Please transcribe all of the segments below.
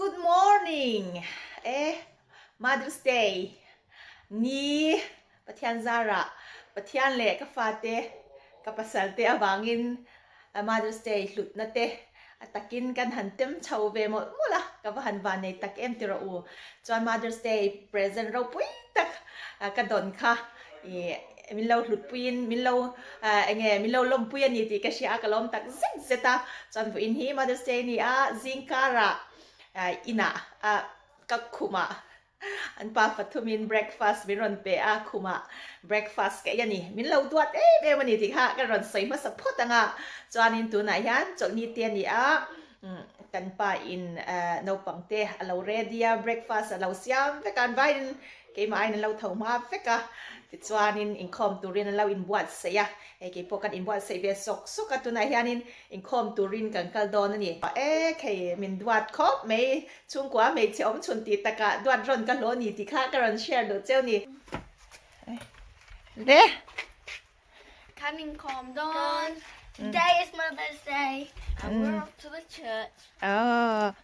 Good morning e Mother's Day ni Pathian zarah Pathian leh ka fate ka pasal te avangin Mother's Day hlutna te a takin kan han tem chho ve mawlh mawlh a, ka va han van nei tak em ti rawh u. Chuan Mother's Day present ropui tak ka dawn kha ih min lo hlutpuiin min lo enge min lo lawmpui a ni tih ka hria a, ka lawm tak zet zet a. Chuan vawiin hi Mother's Day a ni a, zingkarah inah ka khumah An pa fathumin breakfast min rawn pe a, khumah breakfast ka ei a ni. Min lo duat em em a ni tih kha ka rawn sawi hmasa phawt ang a. Chuanin tunah hian chawlhni te a ni a, kan pa in naupang te a lo ready a, breakfast a lo siam vek a, an vaiin keimah aiin an lo tho hma vek a. Tichuanin inkhawm turin an lo inbuatsaih a, hei keipawh kan inbuatsaih ve sawk sawk a, tunah hianin inkhawm turin kan kal dawn a ni. E khei min duat khawp mai Chhungkua hmeichhe awm chhun tih takah duat rawn ka hlawh ni tih kha ka rawn share duh cheu ni. Le. Kan inkhawm dawn. Today is Mother's Day and we're off to the church. Oh.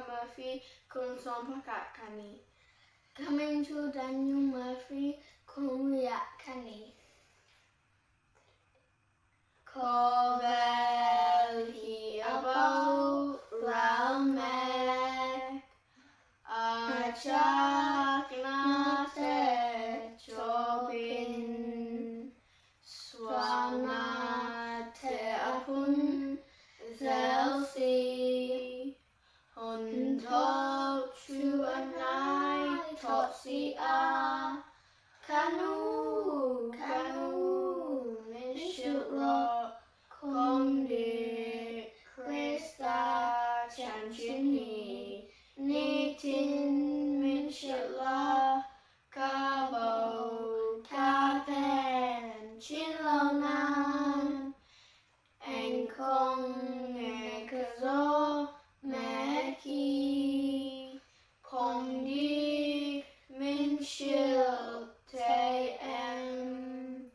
Murphy, kum 11 ka ni. Ka hming chu Daniel Murphy, kum riat ka ni. Khawvel hi a bo ral mek, a chakna te chawpin sualna te a hun zel si. Hun tawp chu a hnai tawh si a, Ka nu, ka nu, min hrilh rawh, Kawngdik Krista chanchin hi nitin min hrilh la, ka bo ka pen chin lo nan. Eng kawng nge ka zawh mek hi? Kawng dik min hrilh thei em?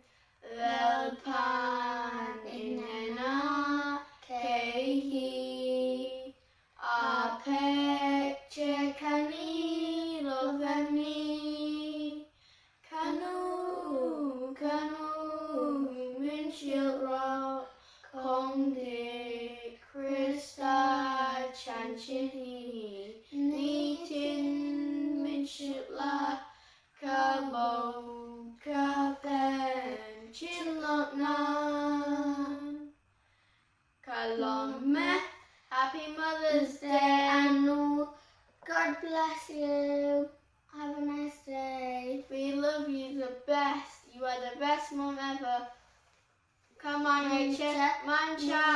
Lalpan i hnenah kei hi a pek che ka ni lo vem ni? Ka nu, ka nu, min hrilh rawh, kawng dik Krista chanchin hi nitin min hrilh la, ka bo ka pen chin loh nan. Ka lawm e, Happy Mother's Day Anu. God bless you. Have a nice day. We love you the best. You are the best mum ever. Come on Rachel, Mancha.